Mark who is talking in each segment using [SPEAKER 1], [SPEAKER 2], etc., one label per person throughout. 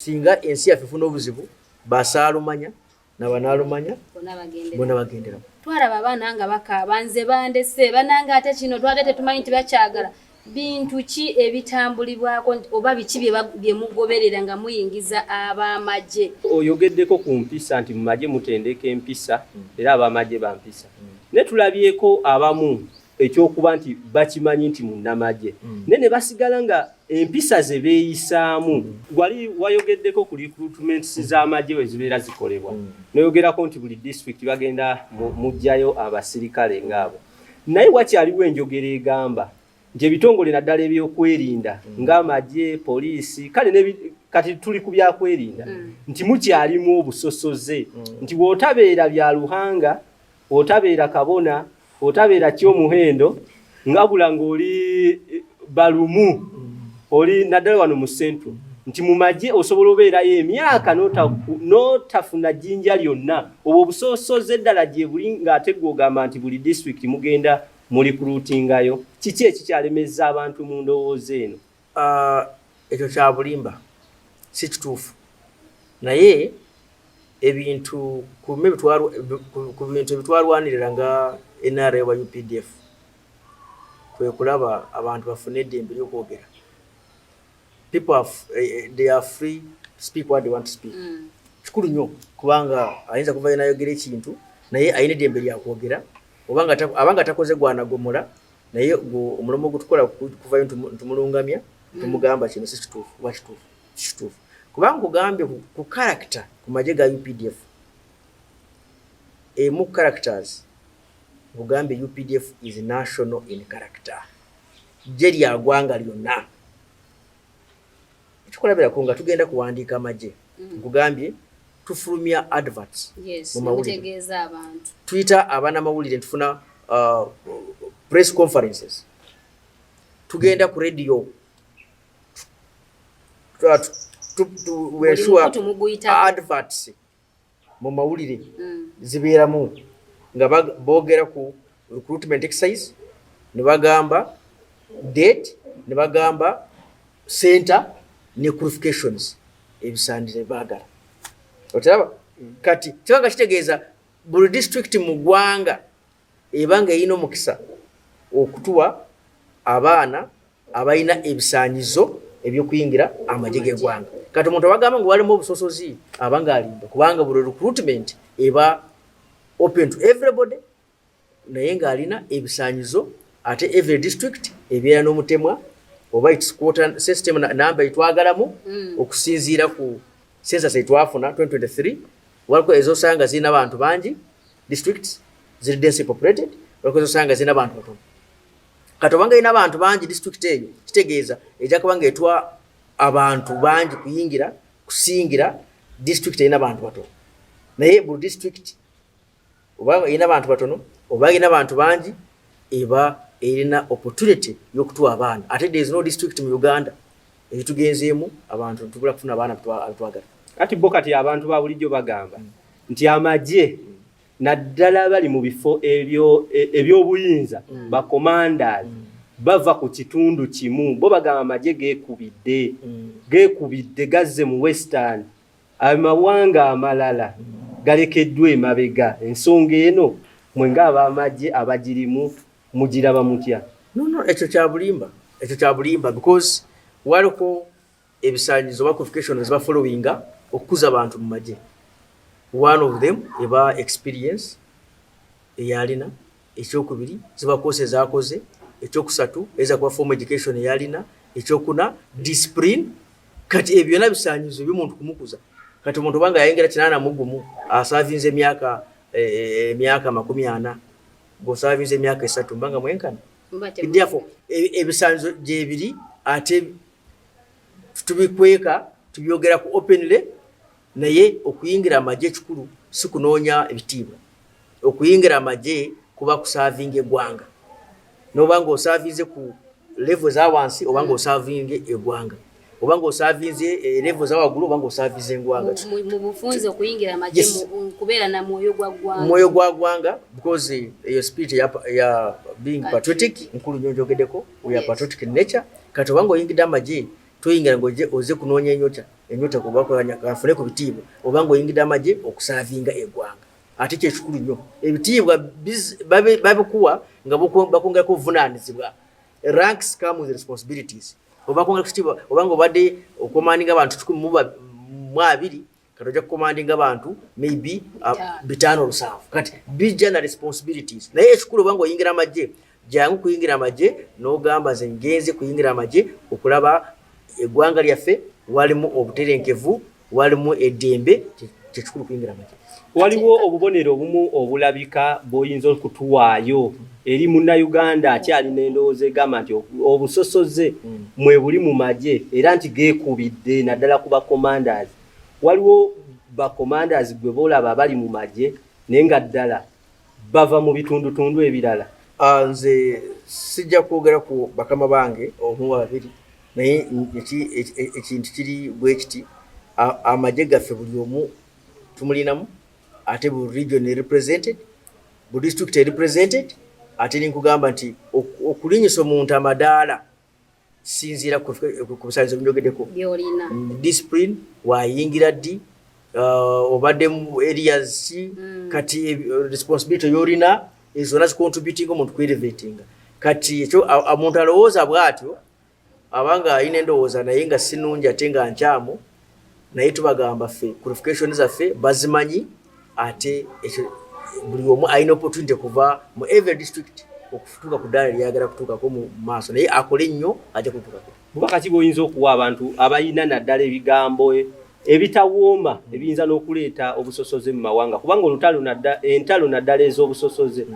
[SPEAKER 1] Singa ensi yaffe efuna obuzibu, basaalumanya nabanaalumanya
[SPEAKER 2] Bonna
[SPEAKER 1] bonna bagenderamu.
[SPEAKER 2] Twalaba abaana nga bakaaba, "Nze bandese banange, ate kino twate tetumanyi nti bakyagala." Bintu ki ebitambulibwako oba biki bye mugoberera nga muyingiza ab'amagye?
[SPEAKER 3] Oyogeddeko ku mpisa, nti mu magye mutendeka empisa era ab'amagye bampisa, naye tulabyeko abamu ekyokuba nti bakimanyi nti munnamagye, naye ne basigala nga empisa ze beeyisaamu. Wali wayogeddeko ku recruitments z'amagye we zibeera zikolebwa, noyogerako nti buli district bagenda muggyayo abasirikale ngaabo, naye wakyaliwo enjogera egamba nti ebitongole naddala ebyokwerinda ng'amagye, poliisi, kale kati tuli ku byakwerinda, nti mukyalimu obusosoze, nti bw'otabeera bya luhanga, otabeera kabona, otabeera kyomuhendo, ngabula ng'oli balumu, oli naddala wano mu Central, nti mu magye osobola obeerayo emyaka n'otafuna jjinja lyonna. Obwo obusosoze ddala gye buli, ng'ate gwe ogamba nti buli disitulikiti mugenda mu recruitingayo. Kiki ekikyalemeza abantu mu ndowooza eno?
[SPEAKER 1] Ah, ekyo kya bulimba, si kituufu. Naye ebintu ku bintu ebitwalwanirira nga NRA wa UPDF kwe kulaba abantu bafune eddembe ly'okwogera. People are, they are free to speak what they want to speak. Kikulu nnyo, kubanga ayinza kuvayo nayogera ekintu, naye ayina eddembe lyakwogera obanga abanga takoze gwanagomola. Naye omulimu ogutukola kuvayo ntumulungamya, tumugamba kino si kituufu oba kituufu, kituufu. Kubanga kugambye ku character ku magye ga UPDF, emu characters nkugambye, UPDF is national in character, gye lya ggwanga lyonna. Ekikulabirako, nga tugenda kuwandiika amagye, nkugambye tufulumya adverts mu mawulire.
[SPEAKER 2] Mutegeeza abantu.
[SPEAKER 1] Tuyita abanamawulire, ntufuna press conferences, tugenda ku radio.
[SPEAKER 2] Buli
[SPEAKER 1] We
[SPEAKER 2] mukutu muguyitako.
[SPEAKER 1] Adverts mu mawulire zibeeramu nga boogera ku recruitment exercise, ne bagamba date, ne bagamba center ne qualifications, ebisandire baagala. Otiraba kati kibanga kitegeeza buli district mu ggwanga ebanga erina omukisa okutuwa abaana abalina ebisaanyizo ebyokuyingira amagye g'eggwanga. Kati omuntu abagamba nga walimu obusosozi aba nga alimba, kubanga buli recruitment eba open to everybody, naye ng'alina ebisaanyizo. Ate every district ebeera n'omutemwa oba its quota system, namba etwagalamu okusinziira ku census etwafuna 2023. Waliko ezosanga zirina abantu bangi, districts ziri densely populated, waliko ezosanga zirina abantu batono. Kati obanga erina abantu bangi district eyo, kitegeeza ejja kuba nga etwa abantu bangi kuyingira kusingira district erina abantu batono. Naye buli district, oba erina abantu batono oba erina abantu bangi, eba erina opportunity y'okutuwa abaana. Ate there is no district mu Uganda ekitugenzeemu abantu ntubula kufuna abaana abetwagala.
[SPEAKER 3] Kati bo kati abantu ba bulijjo bagamba nti amagye, naddala bali mu bifo ebyobuyinza, ba commanders bava ku kitundu kimu. Bo bagamba amagye geekubidde, geekubidde gazze mu Western, amawanga amalala galekeddwa emabega. Ensonga eno mwe ng'abamagye abagirimu mugiraba mutya?
[SPEAKER 1] No, ekyo kya bulimba, ekyo kya bulimba, because waliko ebisaanyizo oba qualifications ziba followinga okukuza abantu mu magye. One of them eba experience eyalina, ekyokubiri ziba course ezakoze, ekyokusatu eza kuba formal education eyalina, ekyokuna discipline. Kati ebyo byonna bisaanyizo by'omuntu kumukuza. Kati omuntu obanga yayingira 81, aservinze emyaka 40, ng'oservinze emyaka 3, mbanga mwenkana.
[SPEAKER 2] Muba temu-
[SPEAKER 1] Therefore, ebisaanyizo gyebiri, ate tubikweka, tubyogera ku openly. Naye okuyingira amagye ekikulu si kunoonya ebitiibwa. Okuyingira amagye kuba kuservinga eggwanga, noba nga oservinze ku level eza wansi, oba nga oservinge eggwanga, oba nga oservinze level eza waggulu, oba nga oservinze eggwanga.
[SPEAKER 2] Mu bufunze, okuyingira amagye kubeera na mwoyo gwa ggwanga.
[SPEAKER 1] Mwoyo gwa ggwanga, because eyo spirit ya being patriotic nkulu nnyo, njogeddeko, we are patriotic in nature. Kati obanga oyingidde amagye, Toyingira ngaoze oze kunoonya enyota enyota kubaafune ku bitiibwa, oba ngaoyingidde amagye okuservinga eggwanga. Ate kyekikulu nnyo, ebitiibwa babikuwa nga bakwongerako obuvunaanyizibwa. Ranks come with responsibilities. Oba kwongera kitiibwa, oba nga obadde ocommandinga abantu 120, kati ojja kucommandinga abantu maybe 500, 700. Kati bijja na responsibilities. Naye ekikulu, oba nga oyingira amagye, jangu kuyingira amagye n'ogamba, "Nze ngenze kuyingira amagye okulaba eggwanga lyaffe walimu obuterenkevu, walimu eddembe." Kyekikulu kuyingira amagye.
[SPEAKER 3] Waliwo obubonero obumu obulabika bw'oyinza okutuwaayo eri Munnayuganda akyalina endowooza egamba nti obusosoze mwe buli mu magye, era nti geekubidde naddala ku bacommanders? Waliwo bacommanders gwe boolaba abali mu magye naye nga ddala bava mu bitundutundu ebirala?
[SPEAKER 1] Ah, nze sijja kwogera ku bakama bange omu babiri, naye ekintu kiri bwe kiti. Amagye gaffe buli omu tumulinamu, ate buli region represented, buli district represented. Ate ninkugamba nti okulinyisa omuntu amadaala sinziira ku busanyizo bunjogeddeko.
[SPEAKER 2] Byolina.
[SPEAKER 1] Discipline, wayingira ddi, obadde mu areas ki, kati responsibility yolina, ezo zonna zicontributing omuntu kuelevatinga. Kati ekyo omuntu alowooza bw'atyo abanga alina endowooza naye nga si nnungi ate nga nkyamu. Naye tubagamba ffe qualification zaffe bazimanyi, ate ekyo buli omu alina opportunity kuva mu every district okutuuka ku ddaala lyayagala kutuukako mu maaso, naye akole nnyo, ajja kutuukako.
[SPEAKER 3] Bubaka ki bw'oyinza okuwa abantu abalina naddala ebigambo ebitawooma ebiyinza n'okuleeta obusosoze mu mawanga? Kubanga olutalo entalo naddala ez'obusosoze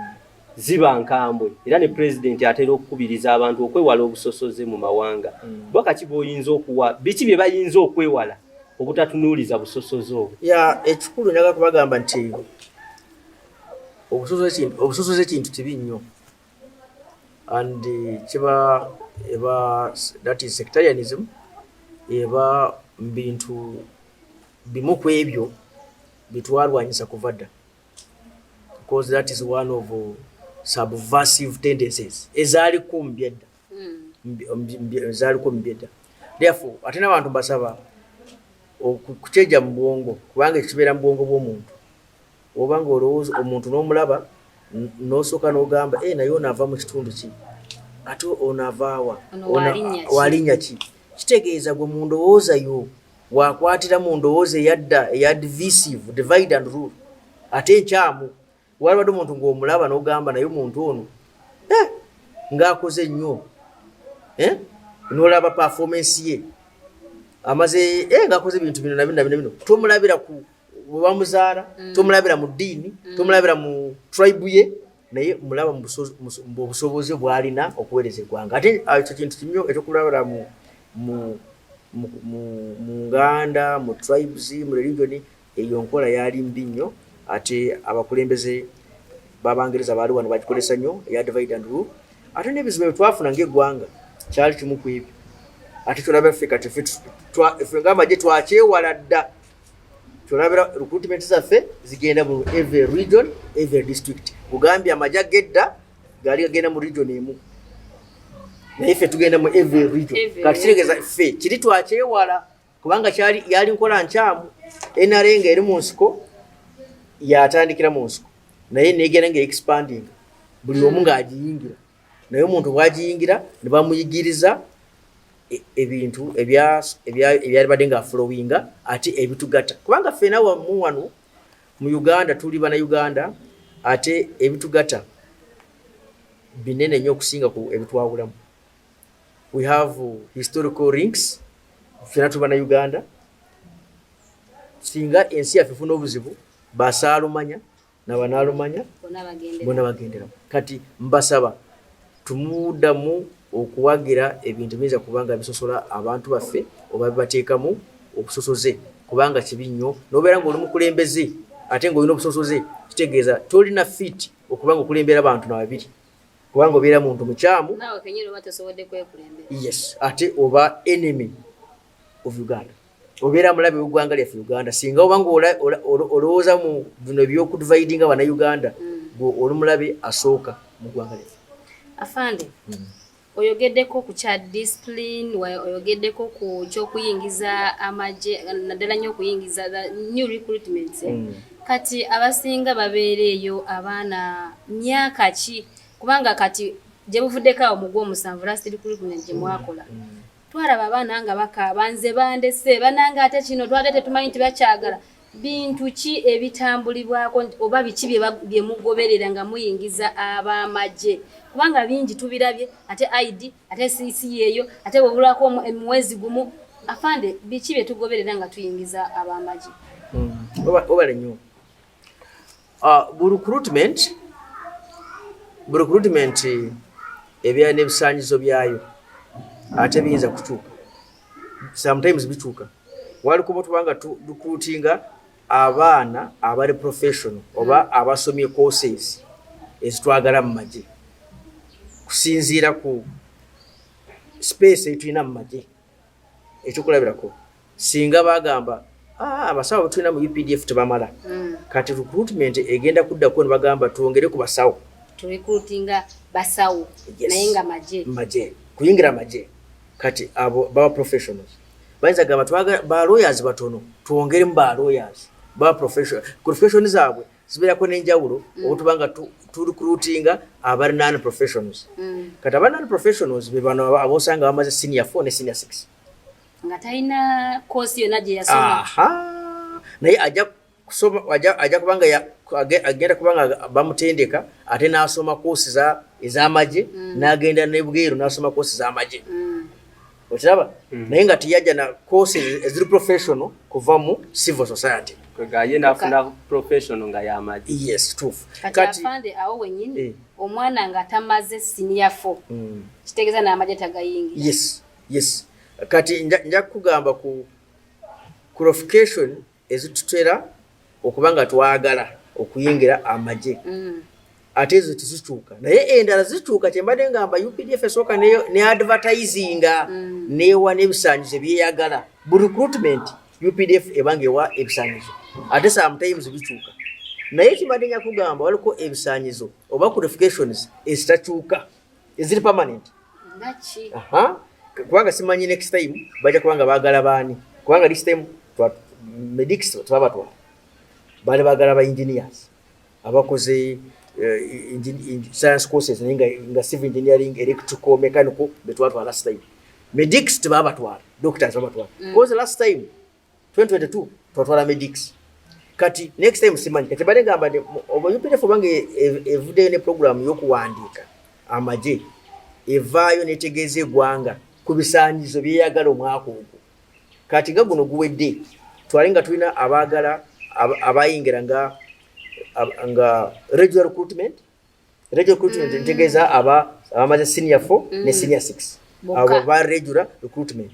[SPEAKER 3] ziba nkambwe, era ne pulezidenti atera okukubiriza abantu okwewala obusosoze mu mawanga. Bubaka ki bw'oyinza okuwa? Biki bye bayinza okwewala obutatunuuliza busosoze obwo?
[SPEAKER 1] Ya, ekikulu njagala kubagamba nti obusosoze kintu kibi nnyo, and kiba eba, that is sectarianism, eba bintu bimu ku ebyo bitwalwanyisa kuva dda, because that is one of subversive tendencies ezaaliko mu byedda, ezaaliko mu byedda. Therefore, ate n'abantu mbasaba okukyejja mu bwongo, kubanga ekyo kibeera mu bwongo bw'omuntu. Oba nga olowooza omuntu n'omulaba n'osooka n'ogamba, "Eh, naye ono ava mu kitundu ki? Ate ono avaawa?
[SPEAKER 2] Ono walinnya ki?"
[SPEAKER 1] Walinnya ki? Kitegeeza gwe mu ndowooza yo wakwatira mu ndowooza eyadda eya divisive, divide and rule, ate enkyamu. Walibadde omuntu ng'omulaba n'ogamba, "Naye omuntu ono, eh, ng'akoze nnyo, eh?" N'olaba performance ye amaze, eh, ng'akoze ebintu bino na bino na bino bino. Tomulabira ku bwe bamuzaala, tomulabira mu ddiini, tomulabira mu tribe ye, naye mulaba mu busobozi bw'alina okuweereza eggwanga. Ate ekyo kintu kimyo ekyokulabira mu nganda, mu tribes, mu religion. Eyo nkola yali mbi nnyo, ate abakulembeze b'Abangereza baali wano bagikozesa nnyo eya divide and rule. Ate n'ebizibu bye twafuna ng'eggwanga kyali kimu ku ebyo. Ate kyolaba ffe kati ffe ng'amagye twakyewala dda. Kyolabira recruitment zaffe zigenda mu every region, every district. Kugambye amagye ag'edda gaali gagenda mu region emu, naye ffe tugenda mu every region. Kati kitegeeza ffe kiri twakyewala, kubanga kyali yali nkola nkyamu. NRA nga eri mu nsiko, yatandikira mu nsiko, naye negenda nga expanding, buli omu ng'agiyingira. Naye omuntu bwagiyingira ne bamuyigiriza ebintu ebyalibadde nga followinga ate ebitugatta, kubanga ffena wamu wano mu Uganda tuli Bannayuganda, ate ebitugatta binene nnyo okusinga ku ebitwawulamu. We have historical links, ffena tuli Bannayuganda. Singa ensi yaffe efuna obuzibu, basaalumanya nabanaalumanya
[SPEAKER 2] bonna bagendera.
[SPEAKER 1] Bonna bagenderamu. Kati mbasaba tumuddamu okuwagira ebintu biyinza kubanga bisosola abantu baffe oba bibateekamu obusosoze, kubanga kibi nnyo nobeera ngaoli mukulembeze ate ngaolina obusosoze. Kitegeeza tolina fit okuba nga okulembera abantu nababiri, kubanga obeera muntu mukyamu.
[SPEAKER 2] Naawe kenyini oba tosobodde kwekulembera.
[SPEAKER 1] Yes, ate oba enemy of Uganda, obeera mulabe w'eggwanga lyaffe Uganda. Singa oba nga olowooza mu bino ebyokudividinga Bannayuganda, gwe oli mulabe asooka mu ggwanga lyaffe.
[SPEAKER 2] Afande. Oyogeddeko ku kya discipline, oyogeddeko ku kyokuyingiza amagye, naddala nnyo okuyingiza the new recruitments. Kati abasinga babeera eyo abaana myaka ki? Kubanga kati gye buvuddeko awo mu gw'omusanvu, last recruitment gye mwakola, twalaba abaana nga bakaaba, "Nze bandese, banange, ate kino twate tetumanyi nti bakyagala." Bintu ki ebitambulibwako oba biki bye mugoberera nga muyingiza ab'amagye? Kubanga bingi tubirabye, ate ID, ate siisi yeeyo, ate bwebulwako omwezi gumu. Afande, biki bye tugoberera nga tuyingiza ab'amagye?
[SPEAKER 1] Obale nnyo. Bu recruitment ebyala n'ebisaanyizo byayo, ate biyinza kukyuka, sometimes bikyuka. Wali kuba tubanga recruitinga abaana abali professional oba abasomye courses ezitwagala mu magye, kusinziira ku space etulina mu magye. Ekyokulabirako, singa bagamba, "Ah, abasawo betulina mu UPDF tebamala," kati recruitment egenda kuddako ne bagamba twongere ku basawo.
[SPEAKER 2] Turecruitinga basawo?
[SPEAKER 1] Yes.
[SPEAKER 2] Naye nga magye?
[SPEAKER 1] Magye, kuyingira magye. Kati abo baba professionals. Bayinza gamba ba lawyers batono, twongeremu ba lawyers. Baba professional, qualification zaabwe zibeerako n'enjawulo. Obutuba nga turecruitinga abali non professionals. Kati aba non professionals be bano abosanga bamaze senior 4 ne senior 6.
[SPEAKER 2] Nga talina course yonna gye yasoma.
[SPEAKER 1] Aha, naye ajja kusoma, ajja kubanga agenda kubanga bamutendeka, ate n'asoma course ez'amagye, n'agenda nebweru n'asoma course z'amagye. Okiraba? Naye nga teyajja na course eziri professional kuva mu civil society.
[SPEAKER 3] Kwega ye n'afuna professional nga y'amagye.
[SPEAKER 1] Yes, tuufu.
[SPEAKER 2] Kati afande, awo wennyini, omwana nga tamaze senior 4, kitegeeza n'amagye tagayingira?
[SPEAKER 1] Yes. Kati nja kugamba ku qualification ezitutera okuba nga twagala okuyingira amagye. Ate ezo tezikyuka, naye endala zikyuka. Kyembadde ngamba, UPDF esooka ne advertisinga, newa n'ebisaanyizo ebyeyagala. Bu recruitment UPDF ebanga ewa ebisaanyizo, ate sometimes bikyuka. Naye kimbadde nja kugamba, waliko ebisaanyizo oba qualifications ezitakyuka, eziri permanent.
[SPEAKER 2] Ngaki?
[SPEAKER 1] Aha. Kubanga simanyi next time bajja kubanga baagala baani, kubanga this time medics twabatwala, baali baagala ba engineers abakoze science courses, naye nga civil engineering, electrical, mechanical, betwatwala last time. Medics tebabatwala, doctors babatwala, because last time 2022 twatwala medics. Kati next time simanyi. Kati bade ngamba nti oba UPDF obanga evuddeyo ne program y'okuwandiika amagye, evaayo netegeeza eggwanga ku bisaanyizo byeyagala omwaka ogwo. Kati nga guno guwedde, twali nga tulina abaagala abayingira nga regular recruitment. Regular recruitment ntegeeza abamaze senior 4 ne senior 6.
[SPEAKER 2] Bokka.
[SPEAKER 1] Abo ba regular recruitment.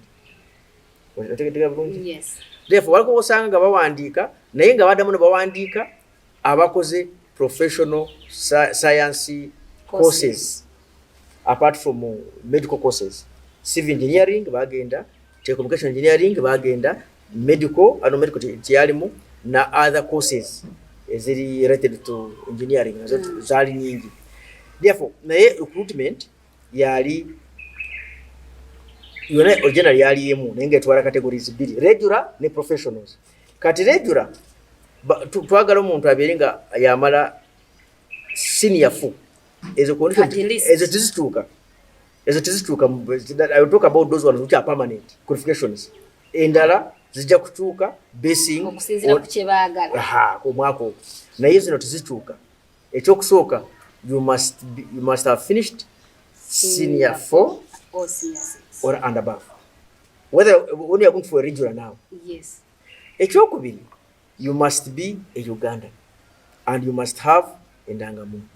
[SPEAKER 1] Otegeera bulungi?
[SPEAKER 2] Yes.
[SPEAKER 1] Therefore waliko osanga nga bawandiika, naye nga baddamu ne bawandiika abakoze professional science courses apart from medical courses. Civil engineering bagenda, telecommunication engineering bagenda, medical ano, medical teyalimu, na other courses eziri related to engineering nazo zaali nyingi. Therefore naye recruitment yali yona original yali emu, naye nga etwala categories bbiri, regular ne professionals. Kati regular twagala omuntu abeere nga yamala senior 4. Ezo condition
[SPEAKER 2] At least.
[SPEAKER 1] ezo tezituuka, ezo tezituuka. I will talk about those ones which are permanent qualifications. Endala zijja kutuuka basing
[SPEAKER 2] okusinziira ku kye baagala.
[SPEAKER 1] Aha, ku mwaka ogwo. Naye zino tezituuka. Ekyokusooka, you must have finished senior 4
[SPEAKER 2] or senior 6
[SPEAKER 1] or and above, whether when you are going for a regular now. Ekyokubiri, you must be a Ugandan and you must have endangamuntu.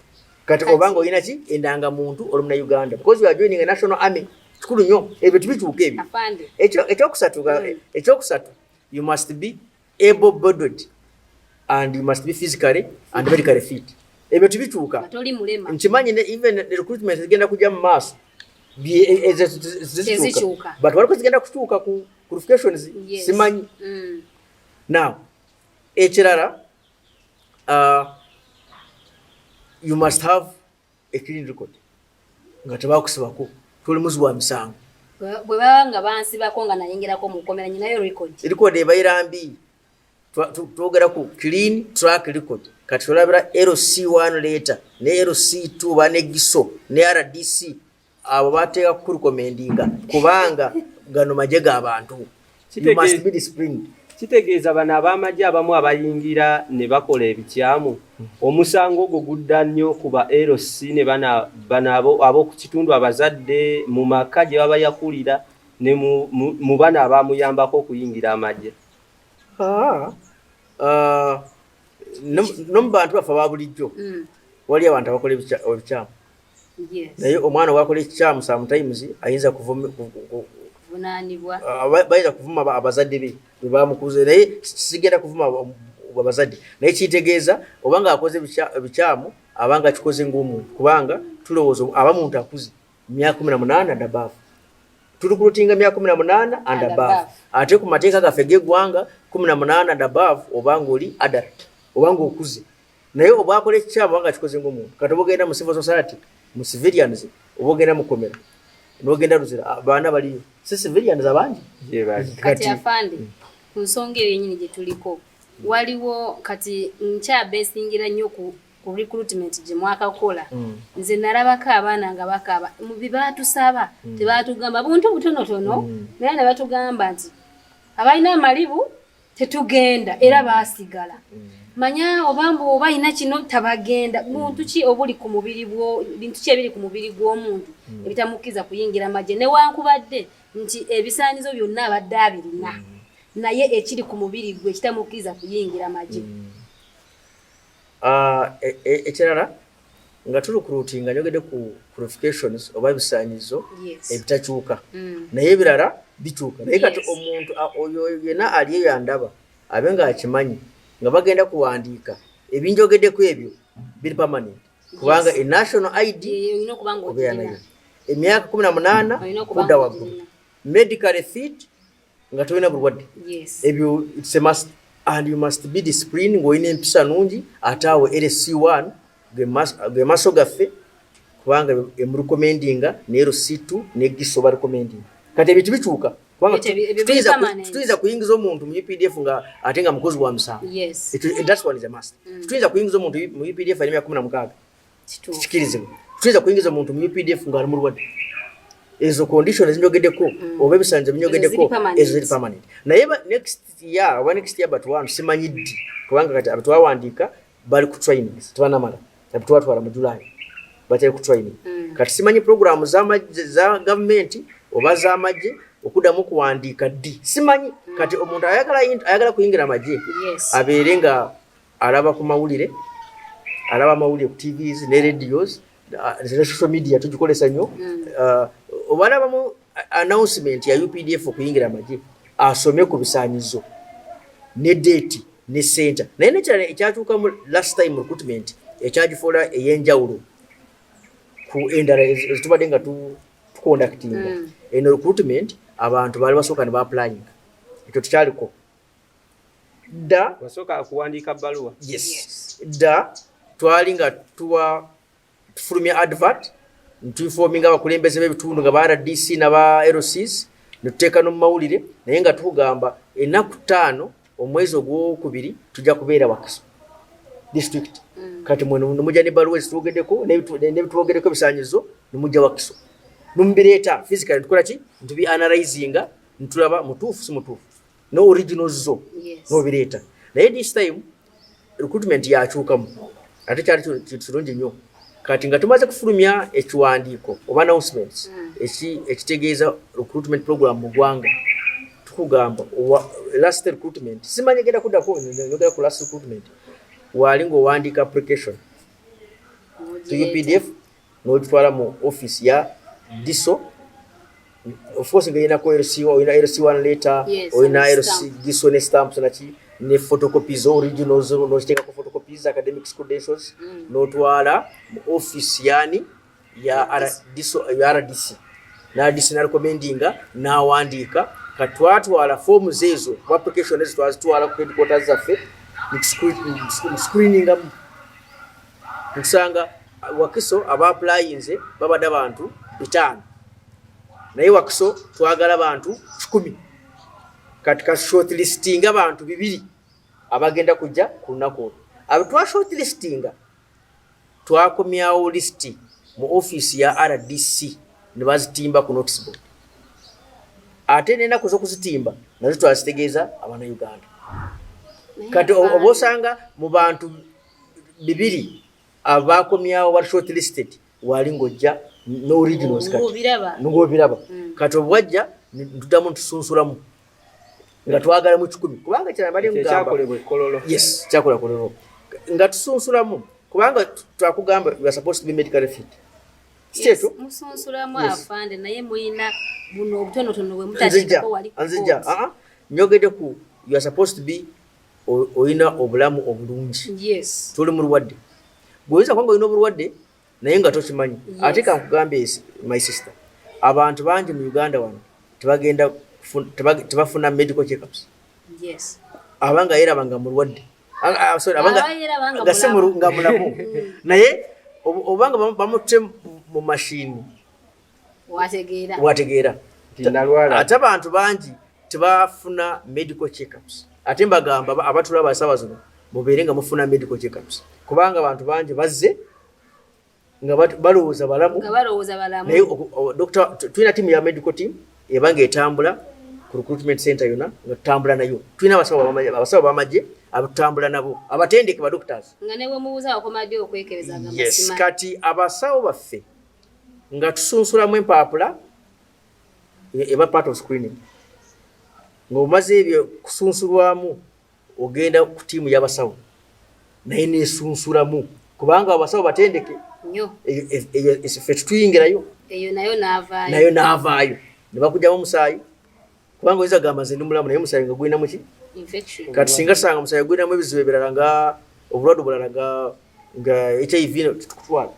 [SPEAKER 1] Kati obanga olina ki endangamuntu, oli muna Uganda, because you are joining a national army. Kikulu nnyo ebyo, tibituuka ebyo.
[SPEAKER 2] Afande.
[SPEAKER 1] Ekyokusatu, you must be able bodied and you must be physically and medically fit. Ebyo tibituuka.
[SPEAKER 2] Nga toli mulema.
[SPEAKER 1] Nkimanyi even ne recruitment zigenda kujja mu maaso, ezo
[SPEAKER 2] Tezikyuka.
[SPEAKER 1] tezituuka, but waliko zigenda kutuuka ku qualifications. Simanyi. Now ekirala, you must have a clean record, nga tebakusibako. Tuli muzi wa misango.
[SPEAKER 2] Bwe baba nga bansibako nga nayingirako mu kkomera, nyinayo record.
[SPEAKER 1] Record ebaira mbi. Twogera ku clean track record. Kati olabira LC1 letter ne LC2 ba ne GISO ne RDC, abo bateeka kurecommendinga kubanga gano magye g'abantu. You must be disciplined.
[SPEAKER 3] Kitegeeza bano ab'amagye abamu abayingira ne bakola ebikyamu, omusango ogwo gudda nnyo ku ba LC ne bano ab'oku kitundu, abazadde mu maka gye baba yakulira ne mu bano abamuyambako okuyingira amagye.
[SPEAKER 1] No mu bantu baffe aba bulijjo wali abantu abakola ebikyamu. Naye omwana wakola ekikyamu sometimes ayinza
[SPEAKER 2] kuvunaanibwa.
[SPEAKER 1] Bayinza kuvuma abazadde be bwe bamukuze, naye sigenda kuvuma abazadde, naye kitegeeza obanga akoze ebikyamu abanga akikoze ng'omuntu, kubanga tulowooza aba muntu akuze myaka 18 and above. Turecruitinga myaka 18 and above, ate ku mateeka gaffe g'eggwanga 18 and above obanga oli adult, obanga okuze. Naye oba akola ekikyamu obanga akikoze ng'omuntu. Kati oba ogenda mu civil society, mu civilians, oba ogenda mu kkomera n'ogenda Luzira, abaana baliyo si civilians abangi.
[SPEAKER 2] Kati afande, ku nsonga eyo yennyini gye tuliko, waliwo kati nkyabeesingira nnyo ku recruitment gye mwakakola. Nze nalabako abaana nga bakaaba mu bye baatusaba. Tebaatugamba buntu butonotono, naye ne batugamba nti abalina amalibu tetugenda, era baasigala. Manya oba mbu oba alina kino tabagenda. Muntu ki obuli ku mubiri bwo, bintu ki ebiri ku mubiri gw'omuntu ebitamukkiriza kuyingira magye, newankubadde nti ebisaanyizo byonna abadde abirina, naye ekiri ku mubiri gwe ekitamukkiriza kuyingira magye?
[SPEAKER 1] Ekirala, nga turecruitinga, nyogedde ku qualifications oba ebisaanyizo ebitakyuka, naye ebirala bikyuka. Naye kati omuntu oyo yenna ali eyo andaba abe ng'akimanyi nga bagenda kuwandiika ebinjogeddeko, ebyo biri permanent, kubanga e national ID
[SPEAKER 2] olina okuba nga
[SPEAKER 1] obeera
[SPEAKER 2] ogirina.
[SPEAKER 1] Nayo emyaka 18
[SPEAKER 2] Olina okuba
[SPEAKER 1] kudda
[SPEAKER 2] nga
[SPEAKER 1] waggulu,
[SPEAKER 2] ogirina.
[SPEAKER 1] medical fit, nga tolina bulwadde. Ebyo it's a must, and you must be disciplined, ng'olina empisa nungi. Ate awo LC1 ge maaso gaffe, kubanga emurecommendinga ne LC2 ne GISO barecommendinga. Kati ebintu bikyuka kubanga
[SPEAKER 2] Ebyo biri permanent.
[SPEAKER 1] Tuyinza kuyingiza omuntu mu UPDF nga ate nga mukozi wa musango. That one is a must. Tuyinza kuyingiza omuntu mu UPDF alina emyaka 16. Kikirizibwa. Tuyinza kuyingiza omuntu mu UPDF ng'ali mulwadde. Ezo condition ezinjogeddeko oba ebisanyizo binjogeddeko,
[SPEAKER 2] Ezo ziri permanent.
[SPEAKER 1] ezo ziri permanent. Naye next year oba next year but one, simanyi ddi, kubanga kati abetwawandiika bali ku trainings, tebanamala. Abetwatwala mu July batali ku training. Kati simanyi programu za gavumenti oba z'amagye okuddamu kuwandiika ddi, simanyi. Kati omuntu ayagala kuyingira amagye abeere nga alaba ku mawulire, alaba amawulire ku TVs ne radios, ne social media tugikozesa nnyo. Oba alabamu announcement ya UPDF okuyingira amagye, asome ku bisaanyizo ne date ne center. Naye nekirala ekyakyukamu last time recruitment, ekyagifuula ey'enjawulo ku endala ezitubadde nga tuconductinga, eno recruitment abantu baali basooka ne baapplyinga. Ekyo tekyaliko dda.
[SPEAKER 3] Wasooka kuwandiika bbaluwa.
[SPEAKER 1] Yes. Dda twali nga tuwa tufulumya advert, ntuinforminga abakulembeze b'ebitundu nga ba RDC n'aba LCs, netuteeka no mu mawulire, naye nga tukugamba ennaku 5 omwezi ogwokubiri tujja kubeera Wakiso district. Kati mwe nemujja nebbaluwa ezitwogeddeko n'ebitwogeddeko, ebisaanyizo, nemujja Wakiso nomubireeta physically, ntukola ki, ntubi analyzinga, ntulaba mutuufu si mutuufu, no originals zo nobireeta. Naye this time recruitment yakyukamu, ate kyali kintu kirungi nnyo. Kati nga tumaze kufulumya ekiwandiiko oba announcements ekitegeeza recruitment program mu ggwanga, tukugamba last recruitment, simanyi genda kuddako, nyogera ku last recruitment, waali ng'owandiika application to UPDF n'ogitwala mu office ya DISO. Of course nga oyinako LC, oyina LC1 letter, oyina
[SPEAKER 2] and
[SPEAKER 1] LC
[SPEAKER 2] stamp.
[SPEAKER 1] GISO ne stamps naki ne photocopies, originals, n'oziteekako photocopies, academic credentials, n'otwala mu office yani ya DISO, ya RDC, na RDC na recommendinga n'awandiika. Katwatwala forms ezo, application ezo twazitwala ku headquarters zaffe, screeningamu, nkusanga Wakiso aba applyinze babadde abantu 5. Naye Wakiso twagala bantu 100. Kati ka shortlistinga bantu 200 abagenda kujja ku lunaku olwo. Abo twa shortlistinga, twakomyawo lisiti mu ofiisi ya RDC ne bazitimba ku notice board. Ate n'ennaku z'okuzitimba nazo twazitegeeza Abannayuganda. Kati oba osanga mu bantu 200 abakomyawo bali shortlisted, wali ng'ojja ne originals kati.
[SPEAKER 2] Ng'obiraba.
[SPEAKER 1] Ng'obiraba. Kati obwajja ntuddamu ntusunsulamu nga twagalamu 100, kubanga kirala bali
[SPEAKER 3] Ekyo
[SPEAKER 1] nkugamba.
[SPEAKER 3] ekyakolebwa e Kololo.
[SPEAKER 1] Yes, kyakola Kololo nga tusunsulamu, kubanga twakugamba you are supposed to be medically fit, si kyekyo?
[SPEAKER 2] Musunsulamu.
[SPEAKER 1] Yes.
[SPEAKER 2] Afande, naye mulina buno obutonotono bwe
[SPEAKER 1] Nzija.
[SPEAKER 2] mutateekako wali ku
[SPEAKER 1] Nzija.
[SPEAKER 2] court.
[SPEAKER 1] Ah, ah. Nyogedde ku you are supposed to be olina obulamu obulungi. Toli mulwadde. Bw'oyinza kubanga olina obulwadde naye nga tokimanyi. Ate kankugambe, my sister, abantu bangi mu Uganda wano tebagenda tebafuna medical checkups. Abanga yeraba nga mulwadde. Ah, ah, sorry, abanga
[SPEAKER 2] Aba yeraba nga
[SPEAKER 1] nga si
[SPEAKER 2] mulamu.
[SPEAKER 1] nga mulamu, naye obanga bamutte mu mashini.
[SPEAKER 2] Wategeera.
[SPEAKER 1] Wategeera.
[SPEAKER 3] Nti nalwala.
[SPEAKER 1] Ate abantu bangi tebafuna medical checkups. Ate mbagamba abatulaba asawa zino, mubeere nga mufuna medical checkups, kubanga abantu bangi bazze nga balowooza balamu.
[SPEAKER 2] Nga balowooza balamu.
[SPEAKER 1] Naye doctor, tulina tiimu ya medical team eba ng'etambula ku recruitment center yonna, nga tutambula nayo. Tulina abasawo b'amagye abatutambula nabo, abatendeke, ba doctors.
[SPEAKER 2] Nga ne bwe mubuuza wakoma ddi okwekebeza, agamba simanyi.
[SPEAKER 1] Kati abasawo baffe nga tusunsulamu empaapula, eba part of screening. Ng'omaze ebyo kusunsulwamu, ogenda ku tiimu y'abasawo naye nesunsulamu, kubanga abasawo batendeke.
[SPEAKER 2] Nnyo.
[SPEAKER 1] Eyo ffe tutuyingirayo.
[SPEAKER 2] Eyo nayo n'avaayo.
[SPEAKER 1] Nayo n'avaayo ne bakugyamu omusaayi, kubanga oyinza kugamba nze ndi mulamu, naye omusaayi nga gulinamu ki?
[SPEAKER 2] Infection.
[SPEAKER 1] Kati singa tusanga omusaayi gulinamu ebizibu ebirala, nga obulwadde obulala nga HIV, tukutwala,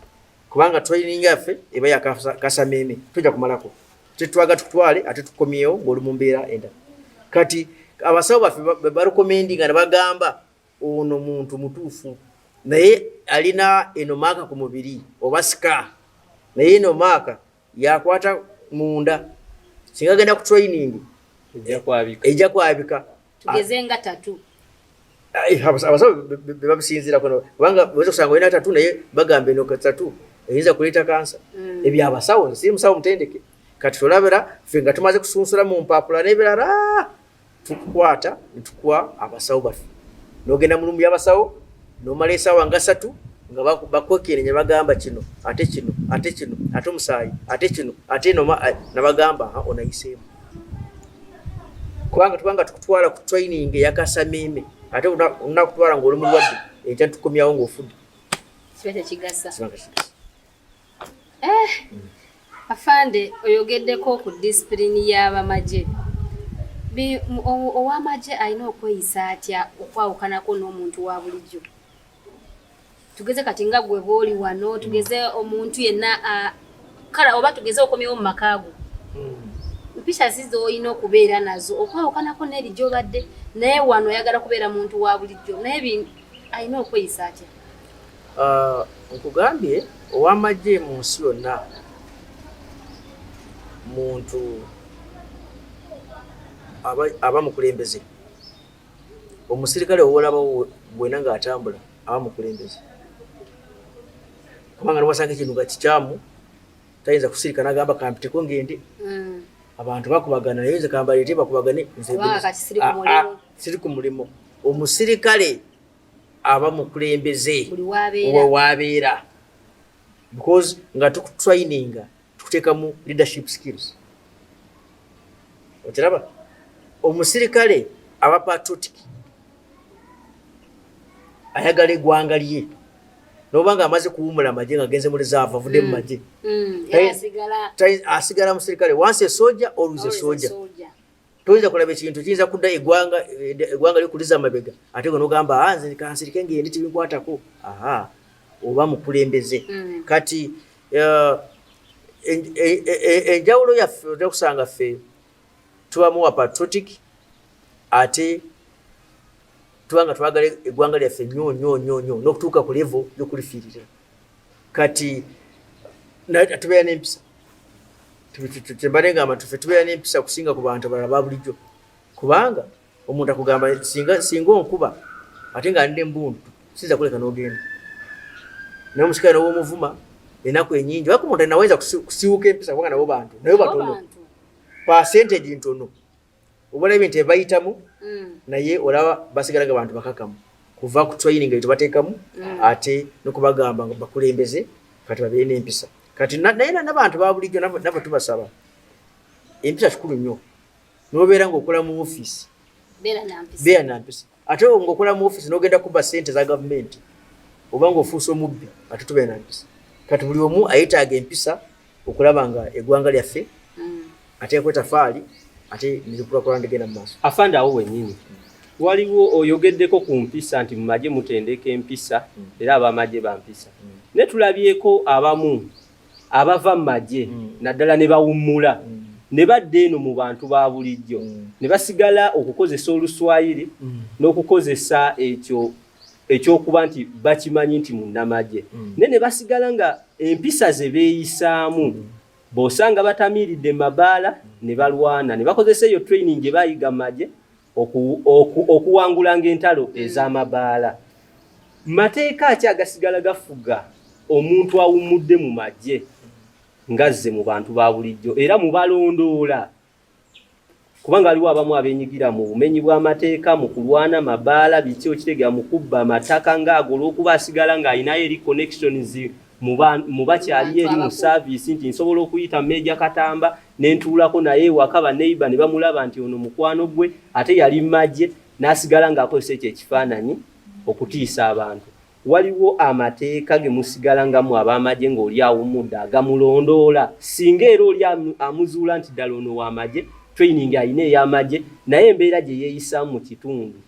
[SPEAKER 1] kubanga training yaffe eba ya kasameeme, tujja kumalako. Tetwaga tukutwale ate tukomyewo ng'oli mu mbeera endala. Kati abasawo baffe barecommendinga ne bagamba ono muntu mutuufu, naye alina eno mark ku mubiri oba scar, naye eno mark yakwata munda, singa agenda ku training
[SPEAKER 3] ejja kwabika.
[SPEAKER 1] Ejja kwabika.
[SPEAKER 2] Tugeze nga tattoo.
[SPEAKER 1] Ai, abasawo be babisinziirako kubanga oyinza kusanga olina tattoo, naye bagamba eno tattoo eyinza kuleeta kansa. Ebyabasawo, nsi musawo mutendeke. Kati tolabira ffe nga tumaze kusunsula mu mpapula n'ebirala, tukukwata netukuwa abasawo baffe, n'ogenda mu room y'abasawo n'omala esaawa nga 3 nga bakwekenenya, bagamba kino, ate kino, ate kino, ate omusaayi, ate kino, ate eno nabagamba, "Ah, onayiseemu," kubanga tubanga tukutwala ku training eyakasameeme, ate onakutwala ng'oli mulwadde, enkya ntukomyawo ng'ofudde.
[SPEAKER 2] Kiba tekigasa.
[SPEAKER 1] Kiba nga kigasa.
[SPEAKER 2] Afande, oyogeddeko ku disipulini y'abamagye. Ow'amagye alina okweyisa atya okwawukanako n'omuntu wa bulijjo? Tugeze kati nga gwe bw'oli wano, tugeze omuntu yenna kale oba tugeze okomyewo mu maka go, mpisa si z'olina okubeera nazo okwawukanako n'eri gy'obadde? Naye wano oyagala kubeera muntu wa bulijjo, naye alina okweyisa atya?
[SPEAKER 1] Ah, nkugambye, ow'amagye mu nsi yonna muntu aba mukulembeze. Omusirikale owolabawo bwena ng'atambula aba mukulembeze, kubanga nowasanga ekintu nga kikyamu, tayinza kusirika n'agamba kampiteko ngende. Abantu bakubagana, naye nze kambaleete bakubagane nze.
[SPEAKER 2] Kubanga kati siri ku
[SPEAKER 1] Ah,
[SPEAKER 2] mulimu.
[SPEAKER 1] ah, siri ku mulimu. Omusirikale aba mukulembeze
[SPEAKER 2] buli wabeera.
[SPEAKER 1] We wabeera, because nga tukutraininga tukuteekamu leadership skills. Okiraba, omusirikale aba patriotic, ayagala eggwanga lye, noba nga amaze kuwumula amagye, nga agenze mu reserve, avudde mu magye,
[SPEAKER 2] Era asigala
[SPEAKER 1] asigala musirikale. Once a soldier, always a
[SPEAKER 2] always a
[SPEAKER 1] soldier.
[SPEAKER 2] Soldier.
[SPEAKER 1] Toyinza kulaba ekintu kiyinza kudda eggwanga likuliza amabega, ate gwe nogamba, "Ah, nze kansirike ngende, tebinkwatako." Aha, oba mukulembeze. Kati enjawulo yaffe, ojja kusanga ffe tubamu wa patriotic, ate tuba nga twagala eggwanga lyaffe nnyo nnyo nnyo nnyo n'okutuuka ku level y'okulifiirira. Kati naye tubeera n'empisa. Kyembadde ngamba nti ffe tubeera n'empisa kusinga ku bantu abalala ba bulijjo, kubanga omuntu akugamba singa onkuba ate nga ndi embundu siyinza kuleka n'ogenda. Naye omusirikale n'owomuvuma ennaku enyingi wako omuntu naweza kusiwuka empisa, kubanga nabo bantu, naye batono, percentage ntono. Oba olabye nti ebayitamu, naye olaba basigala nga bantu bakakamu kuva ku training eyo tebateekamu, ate nokubagamba nga bakulembeze kati babeere n'empisa. Kati naye n'abantu ba bulijjo nabo tubasaba empisa kikulu nnyo. Nobeera ng'okola mu ofiisi, beera na mpisa. Ate ng'okola mu ofiisi n'ogenda kuba ssente za gavumenti oba ng'ofuuse omubbi, ate tubeera na mpisa. Kati buli omu ayetaaga empisa okulaba nga eggwanga lyaffe ateekako etafaali ate nerikulakulana ligenda mu maaso.
[SPEAKER 3] Afande, awo wennyini waliwo oyogeddeko ku mpisa nti mu magye mutendeka empisa, era abamagye ba mpisa, naye tulabyeko abamu abava mu magye, naddala ne bawummula ne badda eno mu bantu ba bulijjo, ne basigala okukozesa oluswayiri n'okukozesa ekyo ekyokuba nti bakimanyi nti munnamagye, naye ne basigala nga empisa ze beeyisaamu, bw'osanga batamiiridde mu mabaala ne balwana ne bakozesa eyo training gye bayiga mu magye okuwangulanga entalo ez'amabaala. Mateeka ki agasigala gafuga omuntu awummudde mu magye ng'azze mu bantu ba bulijjo, era mubalondoola? Kubanga waliwo abamu abenyigira mu bumenyi bw'amateeka, mu kulwana mabaala, biki, okitegera, mu kubba amataka ng'ago, olw'okuba asigala ng'alinayo eri connections mu bakyaliyo eri mu service, nti nsobola okuyita Meeja Katamba ne ntuulako naye ewaka, baneiba ne bamulaba nti ono mukwano gwe, ate yali magye, n'asigala ng'akozesa ekyo ekifaananyi okutiisa abantu. Waliwo amateeka ge musigala nga mu ab'amagye ng'oli awummudde agamulondoola, singa era oli amuzuula nti ddala ono w'amagye, training alina ey'amagye, naye embeera gye yeeyisaamu mu kitundu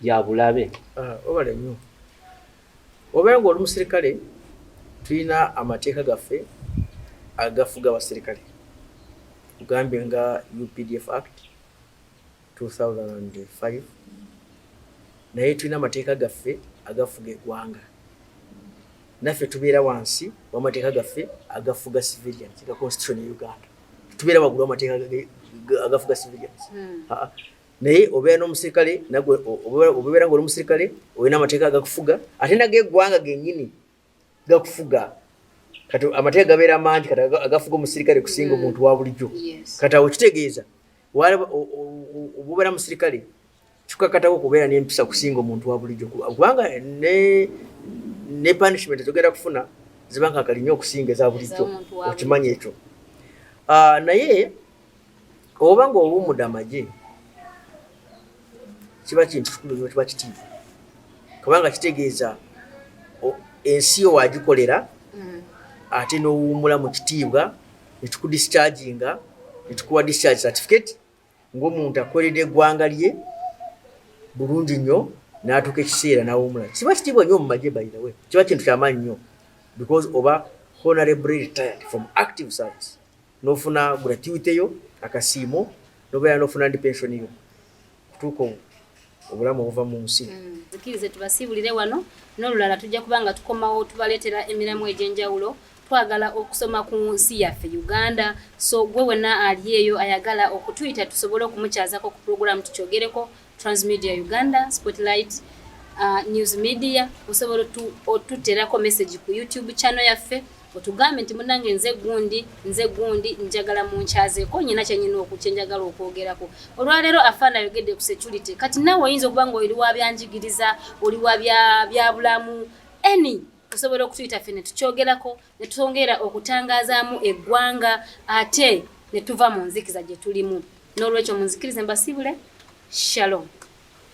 [SPEAKER 3] ya bulabe?
[SPEAKER 1] Ah, obale nnyo. Obeera ng'oli musirikale, tulina amateeka gaffe agafuga abasirikale, ugambye nga UPDF Act 2005, naye tulina amateeka gaffe agafuga eggwanga. Naffe tubeera wansi w'amateeka gaffe agafuga civilians ga constitution ya Uganda. Tubeera waggulu w'amateeka agafuga civilians. Naye obeera n'omusirikale, nagwe obeera ng'oli musirikale, olina amateeka agakufuga, ate nago eggwanga gennyini gakufuga. Kati amateeka gabeera mangi kati agafuga omusirikale kusinga omuntu wa bulijjo. Kati awo kitegeeza obubeera musirikale kikakatako okubeera n'empisa kusinga omuntu wa bulijjo, kubanga ne punishment zogenda kufuna ziba nkakali nnyo okusinga eza bulijjo. Okimanyi ekyo. Ah, naye oba nga owummudde amagye, kiba kintu kikulu nnyo, kiba kitiibwa, kubanga kitegeeza ensi yo wagikolera, ate n'owummula mu kitiibwa, netukudischarginga, netukuwa discharge certificate ng'omuntu akoledde eggwanga lye bulungi nnyo, n'atuuka ekiseera n'awummula. Kiba kitiibwa nnyo mu magye. By the way, kiba kintu kyamaanyi nnyo because oba honorably retired from active service, n'ofuna gratuity yo, akasiimo, n'obeera n'ofuna ndi pension yo kutuuka obulamu obuva mu nsi.
[SPEAKER 2] Zikirize tubasiibulire wano. N'olulala tujja kuba nga tukomawo tubaleetera emiramu egy'enjawulo. Twagala okusoma ku nsi yaffe Uganda, so gwe wenna ali eyo ayagala okutuyita tusobole okumukyazako ku puroguramu tukyogereko, Transmedia Uganda, Spotlight News Media, osobola otuterako message ku YouTube channel yaffe, otugambe nti munange nze gundi, nze gundi, njagala munkyazeeko, nyina kyenyina kyenjagala okwogerako. Olwaleero afaana ayogedde ku security. Kati naawe oyinza okuba nga oli wa byanjigiriza, oli wa byabulamu, any osobola okutuyita ffe ne tukyogerako, ne twongera okutangazaamu eggwanga, ate ne tuva mu nzikiza gye tulimu. N'olwekyo munzikirize mbasiibule. Shalom.